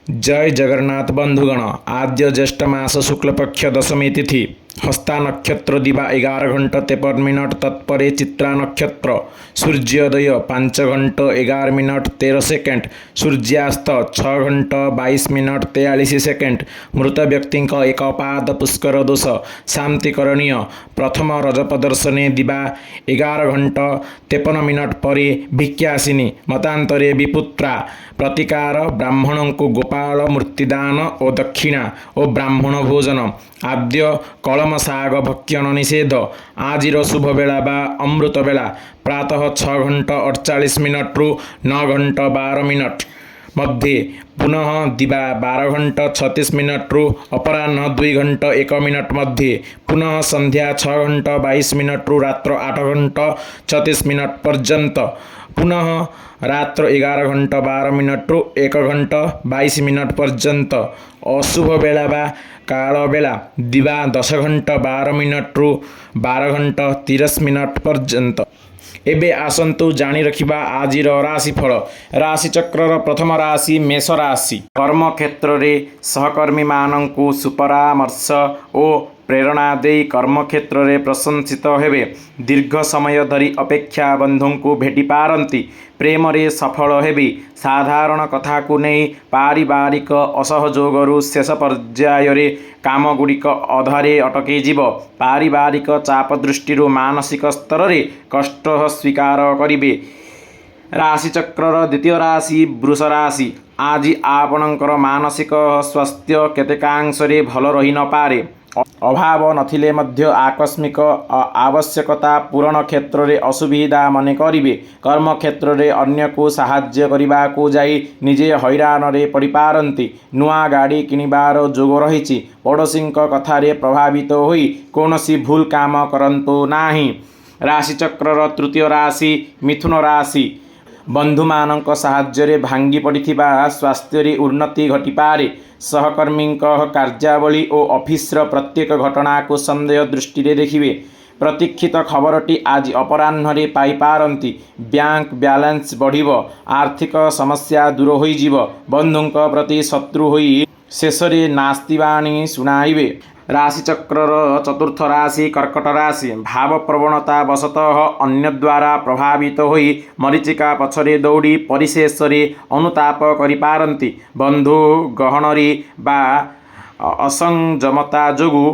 ଜୟ ଜଗନ୍ନାଥ ବନ୍ଧୁଗଣ। ଆଦ୍ୟ ଜ୍ୟେଷ୍ଠ ମାସ ଶୁକ୍ଳପକ୍ଷ ଦଶମୀ ତିଥି, ହସ୍ତା ନକ୍ଷତ୍ର ଦିବା 11 ଘଣ୍ଟା 53 ମିନିଟ୍, ତତ୍ପରେ ଚିତ୍ରା ନକ୍ଷତ୍ର। ସୂର୍ଯ୍ୟୋଦୟ 5 ଘଣ୍ଟା 11 ମିନିଟ୍ 13 ସେକେଣ୍ଡ, ସୂର୍ଯ୍ୟାସ୍ତ 6 ଘଣ୍ଟା 22 ମିନିଟ୍ 43 ସେକେଣ୍ଡ। ମୃତ ବ୍ୟକ୍ତିଙ୍କ ଏକ ପାଦ ପୁଷ୍କର ଦୋଷ ଶାନ୍ତି କରଣୀୟ। ପ୍ରଥମ ରଜପ ଦର୍ଶନେ ଦିବା 11 ଘଣ୍ଟା 53 ମିନିଟ୍ ପରେ ଭିକ୍ଷାସିନୀ, ମତାନ୍ତରେ ବିପୁତ୍ରା। ପ୍ରତିକାର: ବ୍ରାହ୍ମଣଙ୍କୁ ଗୋପାଳ ମୂର୍ତ୍ତିଦାନ ଓ ଦକ୍ଷିଣା ଓ ବ୍ରାହ୍ମଣ ଭୋଜନ। ଆଦ୍ୟ କଳମ ଶାଗ ଭକ୍ଷଣ ନିଷେଧ। ଆଜିର ଶୁଭ ବେଳା ବା ଅମୃତ ବେଳା ପ୍ରାତଃ 6 ଘଣ୍ଟା 48 ମିନିଟ୍ରୁ 9 ଘଣ୍ଟା 12 ମିନିଟ୍ ମଧ୍ୟେ, ପୁନଃ ଦିବା 12 ଘଣ୍ଟା 36 ମିନିଟ୍ରୁ ଅପରାହ୍ନ 2 ଘଣ୍ଟା 1 ମିନିଟ୍ ମଧ୍ୟେ, ପୁନଃ ସନ୍ଧ୍ୟା 6 ଘଣ୍ଟା 22 ମିନିଟ୍ରୁ ରାତ୍ର 8 ଘଣ୍ଟା 36 ମିନିଟ୍ ପର୍ଯ୍ୟନ୍ତ, ପୁନଃ ରାତ୍ର 11 ଘଣ୍ଟା 12 ମିନିଟ୍ରୁ 1 ଘଣ୍ଟା 22 ମିନିଟ୍ ପର୍ଯ୍ୟନ୍ତ। ଅଶୁଭ ବେଳା ବା କାଳ ବେଳା ଦିବା 10 ଘଣ୍ଟା 12 ମିନିଟ୍ରୁ 12 ଘଣ୍ଟା 30 ମିନିଟ୍ ପର୍ଯ୍ୟନ୍ତ। ଏବେ ଆସନ୍ତୁ ଜାଣି ରଖିବା ଆଜିର ରାଶିଫଳ। ରାଶିଚକ୍ରର ପ୍ରଥମ ରାଶି ମେଷ ରାଶି। କର୍ମକ୍ଷେତ୍ରରେ ସହକର୍ମୀମାନଙ୍କୁ ସୁପରାମର୍ଶ ଓ ପ୍ରେରଣା ଦେଇ କର୍ମକ୍ଷେତ୍ରରେ ପ୍ରଶଂସିତ ହେବେ। ଦୀର୍ଘ ସମୟ ଧରି ଅପେକ୍ଷା ବନ୍ଧୁଙ୍କୁ ଭେଟି ପାରନ୍ତି। ପ୍ରେମରେ ସଫଳ ହେବେ। ସାଧାରଣ କଥାକୁ ନେଇ ପାରିବାରିକ ଅସହଯୋଗରୁ ଶେଷ ପର୍ଯ୍ୟାୟରେ କାମଗୁଡ଼ିକ ଅଧାରେ ଅଟକିଯିବ। ପାରିବାରିକ ଚାପ ଦୃଷ୍ଟିରୁ ମାନସିକ ସ୍ତରରେ କଷ୍ଟ ସ୍ୱୀକାର କରିବେ। ରାଶିଚକ୍ରର ଦ୍ୱିତୀୟ ରାଶି ବୃଷ ରାଶି। ଆଜି ଆପଣଙ୍କର ମାନସିକ ସ୍ୱାସ୍ଥ୍ୟ କେତେକାଂଶରେ ଭଲ ରହିନପାରେ। ଅଭାବ ନଥିଲେ ମଧ୍ୟ ଆକସ୍ମିକ ଆବଶ୍ୟକତା ପୂରଣ କ୍ଷେତ୍ରରେ ଅସୁବିଧା ମନେ କରିବେ। କର୍ମକ୍ଷେତ୍ରରେ ଅନ୍ୟକୁ ସାହାଯ୍ୟ କରିବାକୁ ଯାଇ ନିଜେ ହଇରାଣରେ ପଡ଼ିପାରନ୍ତି। ନୂଆ ଗାଡ଼ି କିଣିବାର ଯୋଗ ରହିଛି। ପଡ଼ୋଶୀଙ୍କ କଥାରେ ପ୍ରଭାବିତ ହୋଇ କୌଣସି ଭୁଲ କାମ କରନ୍ତୁ ନାହିଁ। ରାଶିଚକ୍ରର ତୃତୀୟ ରାଶି ମିଥୁନ ରାଶି। ବନ୍ଧୁମାନଙ୍କ ସାହାଯ୍ୟରେ ଭାଙ୍ଗି ପଡ଼ିଥିବା ସ୍ୱାସ୍ଥ୍ୟରେ ଉନ୍ନତି ଘଟିପାରେ। ସହକର୍ମୀଙ୍କ କାର୍ଯ୍ୟାବଳୀ ଓ ଅଫିସର ପ୍ରତ୍ୟେକ ଘଟଣାକୁ ସନ୍ଦେହ ଦୃଷ୍ଟିରେ ଦେଖିବେ। ପ୍ରତୀକ୍ଷିତ ଖବରଟି ଆଜି ଅପରାହ୍ନରେ ପାଇପାରନ୍ତି। ବ୍ୟାଙ୍କ ବାଲାନ୍ସ ବଢ଼ିବ। ଆର୍ଥିକ ସମସ୍ୟା ଦୂର ହୋଇଯିବ। ବନ୍ଧୁଙ୍କ ପ୍ରତି ଶତ୍ରୁ ହୋଇ ଶେଷରେ ନାସ୍ତିବାଣୀ ଶୁଣାଇବେ। ରାଶିଚକ୍ରର ଚତୁର୍ଥ ରାଶି କର୍କଟ ରାଶି। ଭାବପ୍ରବଣତା ବଶତଃ ଅନ୍ୟ ଦ୍ୱାରା ପ୍ରଭାବିତ ହୋଇ ମରୀଚିକା ପଛରେ ଦୌଡ଼ି ପରିଶେଷରେ ଅନୁତାପ କରିପାରନ୍ତି। ବନ୍ଧୁ ଗହଣରେ ବା ଅସଂଯମତା ଯୋଗୁଁ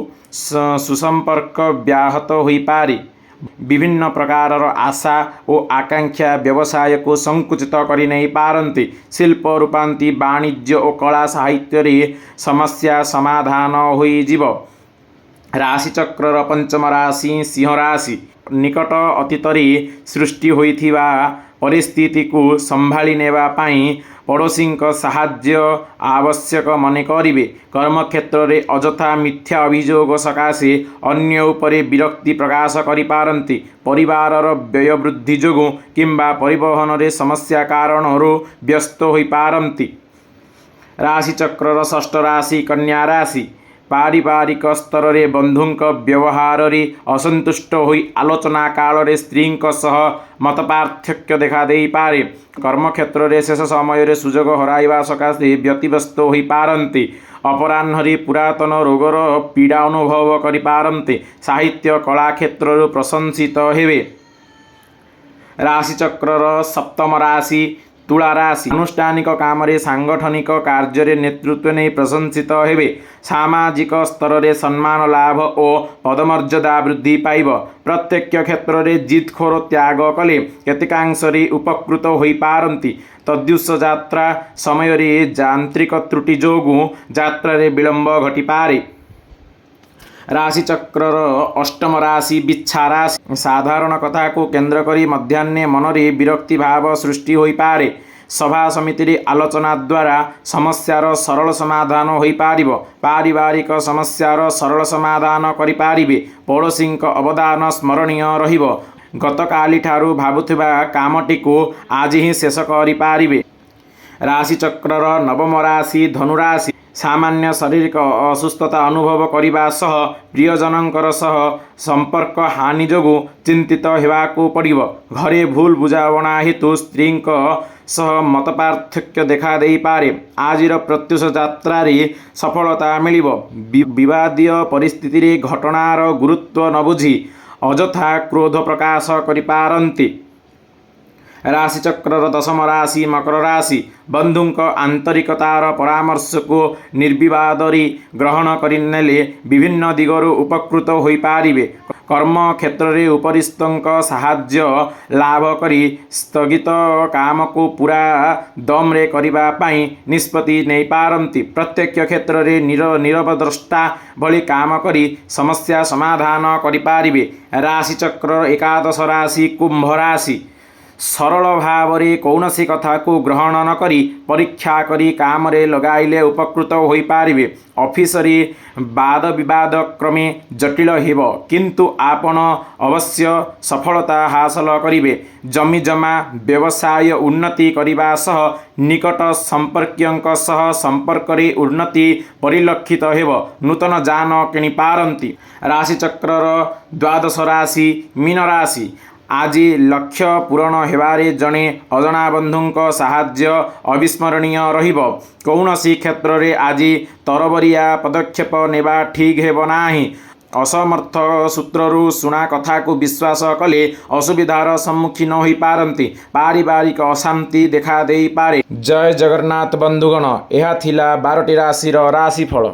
ସୁସମ୍ପର୍କ ବ୍ୟାହତ ହୋଇପାରେ। ବିଭିନ୍ନ ପ୍ରକାରର ଆଶା ଓ ଆକାଂକ୍ଷା ବ୍ୟବସାୟକୁ ସଂକୁଚିତ କରିନେଇ ପାରନ୍ତି। ଶିଳ୍ପ, ରୂପାନ୍ତି, ବାଣିଜ୍ୟ ଓ କଳା ସାହିତ୍ୟରେ ସମସ୍ୟା ସମାଧାନ ହୋଇଯିବ। ରାଶିଚକ୍ରର ପଞ୍ଚମ ରାଶି ସିଂହ ରାଶି। ନିକଟ ଅତୀତରେ ସୃଷ୍ଟି ହୋଇଥିବା ପରିସ୍ଥିତିକୁ ସମ୍ଭାଳି ନେବା ପାଇଁ ପଡ଼ୋଶୀଙ୍କ ସାହାଯ୍ୟ ଆବଶ୍ୟକ ମନେ କରିବେ। କର୍ମକ୍ଷେତ୍ରରେ ଅଯଥା ମିଥ୍ୟା ଅଭିଯୋଗ ସକାଶେ ଅନ୍ୟ ଉପରେ ବିରକ୍ତି ପ୍ରକାଶ କରିପାରନ୍ତି। ପରିବାରର ବ୍ୟୟ ବୃଦ୍ଧି ଯୋଗୁଁ କିମ୍ବା ପରିବହନରେ ସମସ୍ୟା କାରଣରୁ ବ୍ୟସ୍ତ ହୋଇପାରନ୍ତି। ରାଶିଚକ୍ରର ଷଷ୍ଠ ରାଶି କନ୍ୟା ରାଶି। ପାରିବାରିକ ସ୍ତରରେ ବନ୍ଧୁଙ୍କ ବ୍ୟବହାରରେ ଅସନ୍ତୁଷ୍ଟ ହୋଇ ଆଲୋଚନା କାଳରେ ସ୍ତ୍ରୀଙ୍କ ସହ ମତପାର୍ଥକ୍ୟ ଦେଖାଦେଇପାରେ। କର୍ମକ୍ଷେତ୍ରରେ ଶେଷ ସମୟରେ ସୁଯୋଗ ହରାଇବା ସକାଶେ ବ୍ୟତିବ୍ୟସ୍ତ ହୋଇପାରନ୍ତି। ଅପରାହ୍ନରେ ପୁରାତନ ରୋଗର ପୀଡ଼ା ଅନୁଭବ କରିପାରନ୍ତି। ସାହିତ୍ୟ କଳା କ୍ଷେତ୍ରରୁ ପ୍ରଶଂସିତ ହେବେ। ରାଶିଚକ୍ରର ସପ୍ତମ ରାଶି ତୁଳା ରାଶି। ଆନୁଷ୍ଠାନିକ କାମରେ, ସାଙ୍ଗଠନିକ କାର୍ଯ୍ୟରେ ନେତୃତ୍ୱ ନେଇ ପ୍ରଶଂସିତ ହେବେ। ସାମାଜିକ ସ୍ତରରେ ସମ୍ମାନ ଲାଭ ଓ ପଦମର୍ଯ୍ୟାଦା ବୃଦ୍ଧି ପାଇବ। ପ୍ରତ୍ୟେକ କ୍ଷେତ୍ରରେ ଜିଦଖୋର ତ୍ୟାଗ କଲେ କେତେକାଂଶରେ ଉପକୃତ ହୋଇପାରନ୍ତି। ତଦ୍ଦୃଶ ଯାତ୍ରା ସମୟରେ ଯାନ୍ତ୍ରିକ ତ୍ରୁଟି ଯୋଗୁଁ ଯାତ୍ରାରେ ବିଳମ୍ବ ଘଟିପାରେ। ରାଶିଚକ୍ରର ଅଷ୍ଟମ ରାଶି ବିଛା ରାଶି। ସାଧାରଣ କଥାକୁ କେନ୍ଦ୍ର କରି ମଧ୍ୟାହ୍ନେ ମନରେ ବିରକ୍ତି ଭାବ ସୃଷ୍ଟି ହୋଇପାରେ। ସଭା ସମିତିରେ ଆଲୋଚନା ଦ୍ୱାରା ସମସ୍ୟାର ସରଳ ସମାଧାନ ହୋଇପାରିବ। ପାରିବାରିକ ସମସ୍ୟାର ସରଳ ସମାଧାନ କରିପାରିବେ। ପଡ଼ୋଶୀଙ୍କ ଅବଦାନ ସ୍ମରଣୀୟ ରହିବ। ଗତକାଲିଠାରୁ ଭାବୁଥିବା କାମଟିକୁ ଆଜି ହିଁ ଶେଷ କରିପାରିବେ। ରାଶିଚକ୍ରର ନବମ ରାଶି ଧନୁରାଶି। ସାମାନ୍ୟ ଶାରୀରିକ ଅସୁସ୍ଥତା ଅନୁଭବ କରିବା ସହ ପ୍ରିୟଜନଙ୍କର ସହ ସମ୍ପର୍କ ହାନି ଯୋଗୁଁ ଚିନ୍ତିତ ହେବାକୁ ପଡ଼ିବ। ଘରେ ଭୁଲ ବୁଝାମଣା ହେତୁ ସ୍ତ୍ରୀଙ୍କ ସହ ମତପାର୍ଥକ୍ୟ ଦେଖାଦେଇପାରେ। ଆଜିର ପ୍ରତ୍ୟୁଷ ଯାତ୍ରାରେ ସଫଳତା ମିଳିବ। ବିବାଦୀୟ ପରିସ୍ଥିତିରେ ଘଟଣାର ଗୁରୁତ୍ୱ ନ ବୁଝି ଅଯଥା କ୍ରୋଧ ପ୍ରକାଶ କରିପାରନ୍ତି। ରାଶିଚକ୍ରର ଦଶମ ରାଶି ମକର ରାଶି। ବନ୍ଧୁଙ୍କ ଆନ୍ତରିକତାର ପରାମର୍ଶକୁ ନିର୍ବିବାଦରେ ଗ୍ରହଣ କରିନେଲେ ବିଭିନ୍ନ ଦିଗରୁ ଉପକୃତ ହୋଇପାରିବେ। କର୍ମକ୍ଷେତ୍ରରେ ଉପରିସ୍ଥଙ୍କ ସାହାଯ୍ୟ ଲାଭ କରି ସ୍ଥଗିତ କାମକୁ ପୂରା ଦମ୍ରେ କରିବା ପାଇଁ ନିଷ୍ପତ୍ତି ନେଇପାରନ୍ତି। ପ୍ରତ୍ୟେକ କ୍ଷେତ୍ରରେ ନୀରବଦ୍ରଷ୍ଟା ଭଳି କାମ କରି ସମସ୍ୟା ସମାଧାନ କରିପାରିବେ। ରାଶିଚକ୍ରର ଏକାଦଶ ରାଶି କୁମ୍ଭ ରାଶି। ସରଳ ଭାବରେ କୌଣସି କଥାକୁ ଗ୍ରହଣ ନ କରି ପରୀକ୍ଷା କରି କାମରେ ଲଗାଇଲେ ଉପକୃତ ହୋଇପାରିବେ। ଅଫିସରେ ବାଦବିବାଦ କ୍ରମେ ଜଟିଳ ହେବ, କିନ୍ତୁ ଆପଣ ଅବଶ୍ୟ ସଫଳତା ହାସଲ କରିବେ। ଜମିଜମା, ବ୍ୟବସାୟ ଉନ୍ନତି କରିବା ସହ ନିକଟ ସମ୍ପର୍କୀୟଙ୍କ ସହ ସମ୍ପର୍କରେ ଉନ୍ନତି ପରିଲକ୍ଷିତ ହେବ। ନୂତନ ଯାନ କିଣିପାରନ୍ତି। ରାଶିଚକ୍ରର ଦ୍ୱାଦଶ ରାଶି ମୀନ ରାଶି। ଆଜି ଲକ୍ଷ୍ୟ ପୂରଣ ହେବାରେ ଜଣେ ଅଜଣା ବନ୍ଧୁଙ୍କ ସାହାଯ୍ୟ ଅବିସ୍ମରଣୀୟ ରହିବ। କୌଣସି କ୍ଷେତ୍ରରେ ଆଜି ତରବରିଆ ପଦକ୍ଷେପ ନେବା ଠିକ୍ ହେବ ନାହିଁ। ଅସମର୍ଥ ସୂତ୍ରରୁ ଶୁଣା କଥାକୁ ବିଶ୍ୱାସ କଲେ ଅସୁବିଧାର ସମ୍ମୁଖୀନ ହୋଇପାରନ୍ତି। ପାରିବାରିକ ଅଶାନ୍ତି ଦେଖାଦେଇପାରେ। ଜୟ ଜଗନ୍ନାଥ ବନ୍ଧୁଗଣ, ଏହା ଥିଲା 12ଟି ରାଶିର ରାଶିଫଳ।